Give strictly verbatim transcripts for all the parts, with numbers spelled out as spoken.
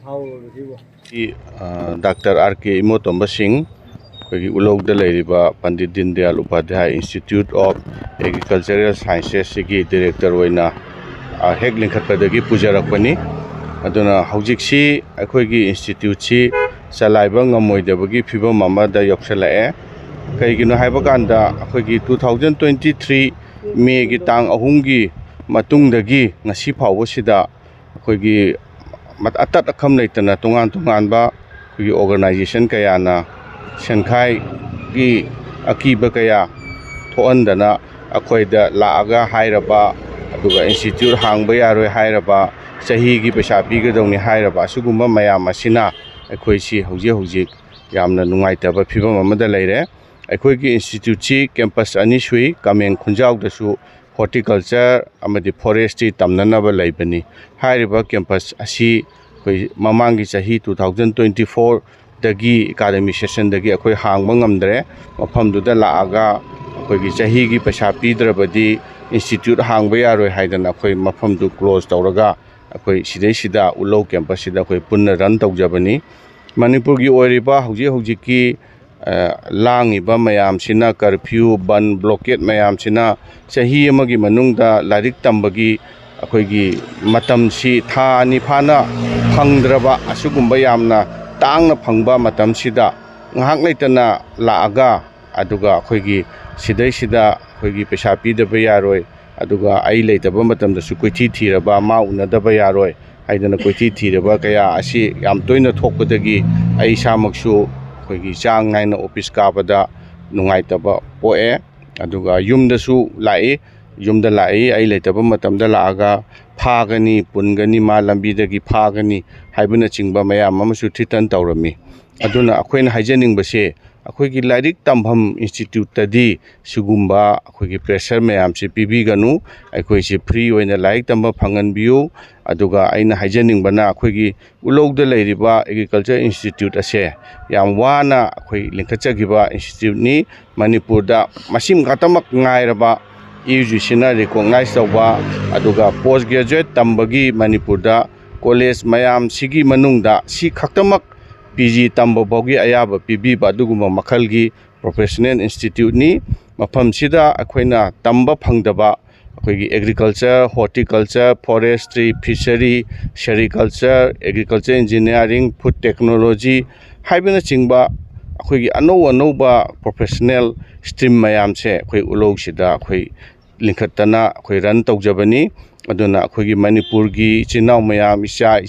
ꯍꯥꯎꯔꯕꯁꯤꯕꯨ? ꯁꯤ, ꯑ, doctor R ꯀꯦ ꯏꯃꯣꯇꯣꯝꯕ ꯁꯤꯡ, ꯑꯩꯈꯣꯏꯒꯤ ꯎꯂꯧꯗ ꯂꯩꯔꯤꯕ Pandit Deendayal Upadhyay institute of agricultural ꯁꯥꯏꯟꯁꯦꯁꯁꯤꯒꯤ ꯗꯤꯔꯦꯛꯇꯔ ꯑꯣꯏꯅ, ꯑ, ꯍꯦꯛ ꯂꯤꯡꯈꯠꯄꯗꯒꯤ ꯄꯨꯖꯔꯛꯄꯅꯤ꯫ ꯑꯗꯨꯅ ꯍꯧꯖꯤꯛꯁꯤ ꯑꯩꯈꯣꯏꯒꯤ ꯏꯟꯁꯇꯤꯇ꯭ꯌꯨꯠꯁꯤ ꯆꯂꯥꯏꯕ ꯉꯝꯃꯣꯏꯗꯕꯒꯤ ꯐꯤꯕꯝ ꯑꯃꯗ ꯌꯧꯁꯤꯜꯂꯛꯑꯦ꯫ ꯀꯩꯒꯤꯅꯣ ꯍꯥꯏꯕ ꯀꯥꯟꯗ, ꯑꯩꯈꯣꯏꯒꯤ two thousand twenty three ꯃꯦꯒꯤ ꯇꯥꯡ ꯑꯍꯨꯝꯒꯤ ꯃꯇꯨꯡꯗꯒꯤ ꯉꯁꯤ ꯐꯥꯎꯕꯁꯤꯗ ꯑꯩꯈꯣꯏꯒꯤ ꯃꯠ-, ꯑꯇꯠ ꯑꯈꯝ ꯂꯩꯇꯅ ꯇꯣꯉꯥꯟ ꯇꯣꯉꯥꯟꯕ ꯑꯩꯈꯣꯏꯒꯤ ꯑꯣꯔꯒꯅꯥꯏꯖꯦꯁꯟ ꯀꯌꯥꯅ ꯁꯦꯟꯈꯥꯏꯒꯤ ꯑꯀꯤꯕ ꯀꯌꯥ ꯊꯣꯛꯍꯟꯗꯅ ꯑꯩꯈꯣꯏꯗ ꯂꯥꯛꯑꯒ ꯍꯥꯏꯔꯕ, ꯑꯗꯨꯒ ꯏꯟꯁꯇꯤꯇ꯭ꯌꯨꯠ ꯍꯥꯡꯕ ꯌꯥꯔꯣꯏ ꯍꯥꯏꯔꯕ, ꯆꯍꯤꯒꯤ ꯄꯩꯁꯥ ꯄꯤꯒꯗꯧꯅꯤ ꯍꯥꯏꯔꯕ, ꯑꯁꯤꯒꯨꯝꯕ ꯃꯌꯥꯝ ꯑꯁꯤꯅ ꯑꯩꯈꯣꯏꯁꯤ ꯍꯧꯖꯤꯛ ꯍꯧꯖꯤꯛ ꯌꯥꯝꯅ ꯅꯨꯡꯉꯥꯏꯇꯕ ꯐꯤꯕꯝ ꯑꯃꯗ ꯂꯩꯔꯦ꯫ ꯑꯩꯈꯣꯏꯒꯤ ꯏꯟꯁꯇꯤꯇ꯭ꯌꯨꯠꯁꯤ ꯀꯦꯝꯄꯁ ꯑꯅꯤ ꯁꯨꯏ꯫ ꯀꯥꯃꯦꯡ ꯈꯨꯟꯖꯥꯎꯗꯁꯨ ꯍꯣꯔꯇꯤꯀꯜꯆꯔ ꯑꯃꯗꯤ ꯐꯣꯔꯦꯁꯇ꯭ꯔꯤ ꯇꯝꯅꯅꯕ ꯂꯩꯕꯅꯤ꯫ ꯍꯥꯏꯔꯤꯕ ꯀꯦꯝꯄꯁ ꯑꯁꯤ ꯑꯩꯈꯣꯏ ꯃꯃꯥꯡꯒꯤ ꯆꯍꯤ two thousand twenty fourꯗꯒꯤ ꯑꯦꯀꯥꯗꯃꯤꯛ ꯁꯦꯁꯟꯗꯒꯤ ꯑꯩꯈꯣꯏ ꯍꯥꯡꯕ ꯉꯝꯗ꯭ꯔꯦ꯫ ꯃꯐꯝꯗꯨꯗ ꯂꯥꯛꯑꯒ ꯑꯩꯈꯣꯏꯒꯤ ꯆꯍꯤꯒꯤ ꯄꯩꯁꯥ ꯄꯤꯗ꯭ꯔꯕꯗꯤ ꯏꯟꯁꯇꯤꯇ꯭ꯌꯨꯠ ꯍꯥꯡꯕ ꯌꯥꯔꯣꯏ ꯍꯥꯏꯗꯅ ꯑꯩꯈꯣꯏ ꯃꯐꯝꯗꯨ ꯀ꯭ꯂꯣꯖ ꯇꯧꯔꯒ ꯑꯩꯈꯣꯏ ꯁꯤꯗꯩꯁꯤꯗ ꯎꯂꯧ ꯀꯦꯝꯄꯁꯁꯤꯗ ꯑꯩꯈꯣꯏ ꯄꯨꯟꯅ ꯔꯟ ꯇꯧꯖꯕꯅꯤ꯫ ꯃꯅꯤꯄꯨꯔꯒꯤ ꯑꯣꯏꯔꯤꯕ ꯍꯧꯖꯤꯛ ꯍꯧꯖꯤꯛꯀꯤ, ꯑ, ꯂꯥꯡꯉꯤꯕ ꯃꯌꯥꯝꯁꯤꯅ, ꯀꯔꯐ꯭ꯌꯨ, ꯕꯟ, ꯕ꯭ꯂꯣꯀꯦꯠ ꯃꯌꯥꯝꯁꯤꯅ ꯆꯍꯤ ꯑꯃꯒꯤ ꯃꯅꯨꯡꯗ ꯂꯥꯏꯔꯤꯛ ꯇꯝꯕꯒꯤ ꯑꯩꯈꯣꯏꯒꯤ ꯃꯇꯝꯁꯤ ꯊꯥ ꯑꯅꯤ ꯐꯥꯅ ꯐꯪꯗ꯭ꯔꯕ, ꯑꯁꯤꯒꯨꯝꯕ ꯌꯥꯝꯅ ꯇꯥꯡꯅ ꯐꯪꯕ ꯃꯇꯝꯁꯤꯗ ꯉꯥꯏꯍꯥꯛ ꯂꯩꯇꯅ ꯂꯥꯛꯑꯒ, ꯑꯗꯨꯒ ꯑꯩꯈꯣꯏꯒꯤ ꯁꯤꯗꯩꯁꯤꯗ ꯑꯩꯈꯣꯏꯒꯤ ꯄꯩꯁꯥ ꯄꯤꯗꯕ ꯌꯥꯔꯣꯏ, ꯑꯗꯨꯒ ꯑꯩ ꯂꯩꯇꯕ ꯃꯇꯝꯗꯁꯨ ꯀꯣꯏꯊꯤ ꯊꯤꯔꯕ, ꯃꯥ ꯎꯅꯗꯕ ꯌꯥꯔꯣꯏ ꯍꯥꯏꯗꯅ ꯀꯣꯏꯊꯤ ꯊꯤꯔꯕ ꯀꯌꯥ ꯑꯁꯤ ꯌꯥꯝ ꯇꯣꯏꯅ ꯊꯣꯛꯄꯗꯒꯤ ꯑꯩ ꯏꯁꯥꯃꯛꯁꯨ ꯑꯩꯈꯣꯏꯒꯤ ꯆꯥꯡ ꯅꯥꯏꯅ ꯑꯣꯐꯤꯁ ꯀꯥꯕꯗ ꯅꯨꯡꯉꯥꯏꯇꯕ ꯄꯣꯛꯑꯦ꯫ ꯑꯗꯨꯒ ꯌꯨꯝꯗꯁꯨ ꯂꯥꯛꯏ, ꯌꯨꯝꯗ ꯂꯥꯛꯏ, ꯑꯩ ꯂꯩꯇꯕ ꯃꯇꯝꯗ ꯂꯥꯛꯑꯒ ꯐꯥꯒꯅꯤ, ꯄꯨꯟꯒꯅꯤ, ꯃꯥ ꯂꯝꯕꯤꯗꯒꯤ ꯐꯥꯒꯅꯤ ꯍꯥꯏꯕꯅꯆꯤꯡꯕ ꯃꯌꯥꯝ ꯑꯃꯁꯨ ꯊ꯭ꯔꯤꯇꯟ ꯇꯧꯔꯝꯃꯤ꯫ ꯑꯗꯨꯅ ꯑꯩꯈꯣꯏꯅ ꯍꯥꯏꯖꯅꯤꯡꯕꯁꯦ, ꯑꯩꯈꯣꯏꯒꯤ ꯂꯥꯏꯔꯤꯛ ꯇꯝꯐꯝ ꯏꯟꯁꯇꯤꯇ꯭ꯌꯨꯠꯇꯗꯤ ꯁꯤꯒꯨꯝꯕ ꯑꯩꯈꯣꯏꯒꯤ ꯄ꯭ꯔꯦꯁꯔ ꯃꯌꯥꯝꯁꯤ ꯄꯤꯕꯤꯒꯅꯨ꯫ ꯑꯩꯈꯣꯏꯁꯤ ꯐ꯭ꯔꯤ ꯑꯣꯏꯅ ꯂꯥꯏꯔꯤꯛ ꯇꯝꯕ ꯐꯪꯍꯟꯕꯤꯌꯨ꯫ ꯑꯗꯨꯒ ꯑꯩꯅ ꯍꯥꯏꯖꯅꯤꯡꯕꯅ, ꯑꯩꯈꯣꯏꯒꯤ ꯎꯂꯧꯗ ꯂꯩꯔꯤꯕ ꯑꯦꯒ꯭ꯔꯤꯀꯜꯆꯔ ꯏꯟꯁꯇꯤꯇ꯭ꯌꯨꯠ ꯑꯁꯦ ꯌꯥꯝ ꯋꯥꯅ ꯑꯩꯈꯣꯏ ꯂꯤꯡꯈꯠꯆꯈꯤꯕ ꯏꯟꯁꯇꯤꯇ꯭ꯌꯨꯠꯅꯤ꯫ ꯃꯅꯤꯄꯨꯔꯗ ꯃꯁꯤꯡ ꯈꯛꯇꯃꯛ ꯉꯥꯏꯔꯕ ꯌꯨ ꯖꯤ ꯁꯤꯅ ꯔꯤꯀꯣꯛꯅꯥꯏꯖ ꯇꯧꯕ, ꯑꯗꯨꯒ ꯄꯣꯁ ꯒ꯭ꯔꯦꯖꯨꯋꯦꯠ ꯇꯝꯕꯒꯤ ꯃꯅꯤꯄꯨꯔꯗ ꯀꯣꯂꯦꯖ ꯃꯌꯥꯝꯁꯤꯒꯤ ꯃꯅꯨꯡꯗ ꯁꯤ ꯈꯛꯇꯃꯛ ꯄꯤ ꯖꯤ ꯇꯝꯕ ꯐꯥꯎꯒꯤ ꯑꯌꯥꯕ ꯄꯤꯕꯤꯕ ꯑꯗꯨꯒꯨꯝꯕ ꯃꯈꯜꯒꯤ professional instituteꯅꯤ꯫ ꯃꯐꯝꯁꯤꯗ ꯑꯩꯈꯣꯏꯅ ꯇꯝꯕ ꯐꯪꯗꯕ ꯑꯩꯈꯣꯏꯒꯤ agriculture, horticulture, forestry, fishery, sericulture, agriculture engineering, food technology ꯍꯥꯏꯕꯅꯆꯤꯡꯕ ꯑꯩꯈꯣꯏꯒꯤ ꯑꯅꯧ ꯑꯅꯧꯕ professional stream ꯃꯌꯥꯝꯁꯦ ꯑꯩꯈꯣꯏ ꯎꯂꯧꯁꯤꯗ ꯑꯩꯈꯣꯏ ꯂꯤꯡꯈꯠꯇꯅ ꯑꯩꯈꯣꯏ run ꯇꯧꯖꯕꯅꯤ꯫ ꯑꯗꯨꯅ ꯑꯩꯈꯣꯏꯒꯤ ꯃꯅꯤꯄꯨꯔꯒꯤ ꯏꯆꯤꯟ ꯏꯅꯥꯎ ꯃꯌꯥꯝ, ꯏꯆꯥ,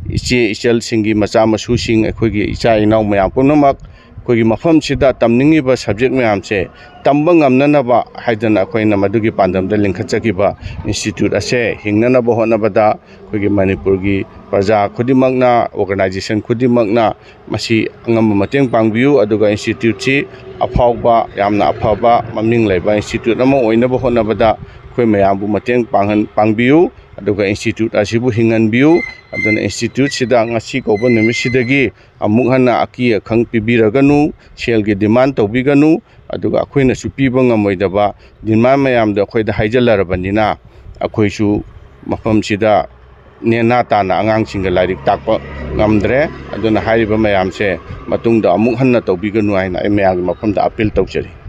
ꯏꯆꯦ ꯏꯆꯜꯁꯤꯡꯒꯤ ꯃꯆꯥ ꯃꯁꯨꯁꯤꯡ, ꯑꯩꯈꯣꯏꯒꯤ ꯏꯆꯥ ꯏꯅꯥꯎ ꯃꯌꯥꯝ ꯄꯨꯝꯅꯃꯛ ꯑꯩꯈꯣꯏꯒꯤ ꯃꯐꯝꯁꯤꯗ ꯇꯝꯅꯤꯡꯉꯤꯕ subject ꯃꯌꯥꯝꯁꯦ ꯇꯝꯕ ꯉꯝꯅꯅꯕ ꯍꯥꯏꯗꯅ ꯑꯩꯈꯣꯏꯅ ꯃꯗꯨꯒꯤ ꯄꯥꯟꯗꯝꯗ ꯂꯤꯡꯈꯠꯆꯈꯤꯕ institute ꯑꯁꯦ ꯍꯤꯡꯅꯅꯕ ꯍꯣꯠꯅꯕꯗ ꯑꯩꯈꯣꯏꯒꯤ ꯃꯅꯤꯄꯨꯔꯒꯤ ꯄ꯭ꯔꯖꯥ ꯈꯨꯗꯤꯡꯃꯛꯅ, organization ꯈꯨꯗꯤꯡꯃꯛꯅ ꯃꯁꯤ ꯑꯉꯝꯕ ꯃꯇꯦꯡ ꯄꯥꯡꯕꯤꯌꯨ꯫ ꯑꯗꯨꯒ instituteꯁꯤ ꯑꯐꯥꯎꯕ, ꯌꯥꯝꯅ ꯑꯐꯕ, ꯃꯃꯤꯡ ꯂꯩꯕ institute ꯑꯃ ꯑꯣꯏꯅꯕ ꯍꯣꯠꯅꯕꯗ ꯑꯩꯈꯣꯏ ꯃꯌꯥꯝꯕꯨ ꯃꯇꯦꯡ ꯄꯥꯡꯍꯟ-, ꯄꯥꯡꯕꯤꯌꯨ꯫ ꯑꯗꯨꯒ institute ꯑꯁꯤꯕꯨ ꯍꯤꯡꯍꯟꯕꯤꯌꯨ꯫ ꯑꯗꯨꯅ instituteꯁꯤꯗ ꯉꯁꯤ ꯀꯧꯕ ꯅꯨꯃꯤꯠꯁꯤꯗꯒꯤ ꯑꯃꯨꯛ ꯍꯟꯅ ꯑꯀꯤ ꯑꯈꯪ ꯄꯤꯕꯤꯔꯒꯅꯨ, ꯁꯦꯜꯒꯤ demand ꯇꯧꯕꯤꯒꯅꯨ꯫ ꯑꯗꯨꯒ ꯑꯩꯈꯣꯏꯅꯁꯨ ꯄꯤꯕ ꯉꯝꯃꯣꯏꯗꯕ demand ꯃꯌꯥꯝꯗꯣ ꯑꯩꯈꯣꯏꯗ ꯍꯥꯏꯖꯤꯜꯂꯔꯕꯅꯤꯅ ꯑꯩꯈꯣꯏꯁꯨ ꯃꯐꯝꯁꯤꯗ ꯅꯦꯅꯥ ꯇꯥꯅ ꯑꯉꯥꯡꯁꯤꯡꯒ ꯂꯥꯏꯔꯤꯛ ꯇꯥꯛꯄ ꯉꯝꯗ꯭ꯔꯦ꯫ ꯑꯗꯨꯅ ꯍꯥꯏꯔꯤꯕ ꯃꯌꯥꯝꯁꯦ ꯃꯇꯨꯡꯗ ꯑꯃꯨꯛ ꯍꯟꯅ ꯇꯧꯕꯤꯒꯅꯨ ꯍꯥꯏꯅ ꯑꯩ ꯃꯌꯥꯝꯒꯤ ꯃꯐꯝꯗ appeal ꯇꯧꯖꯔꯤ꯫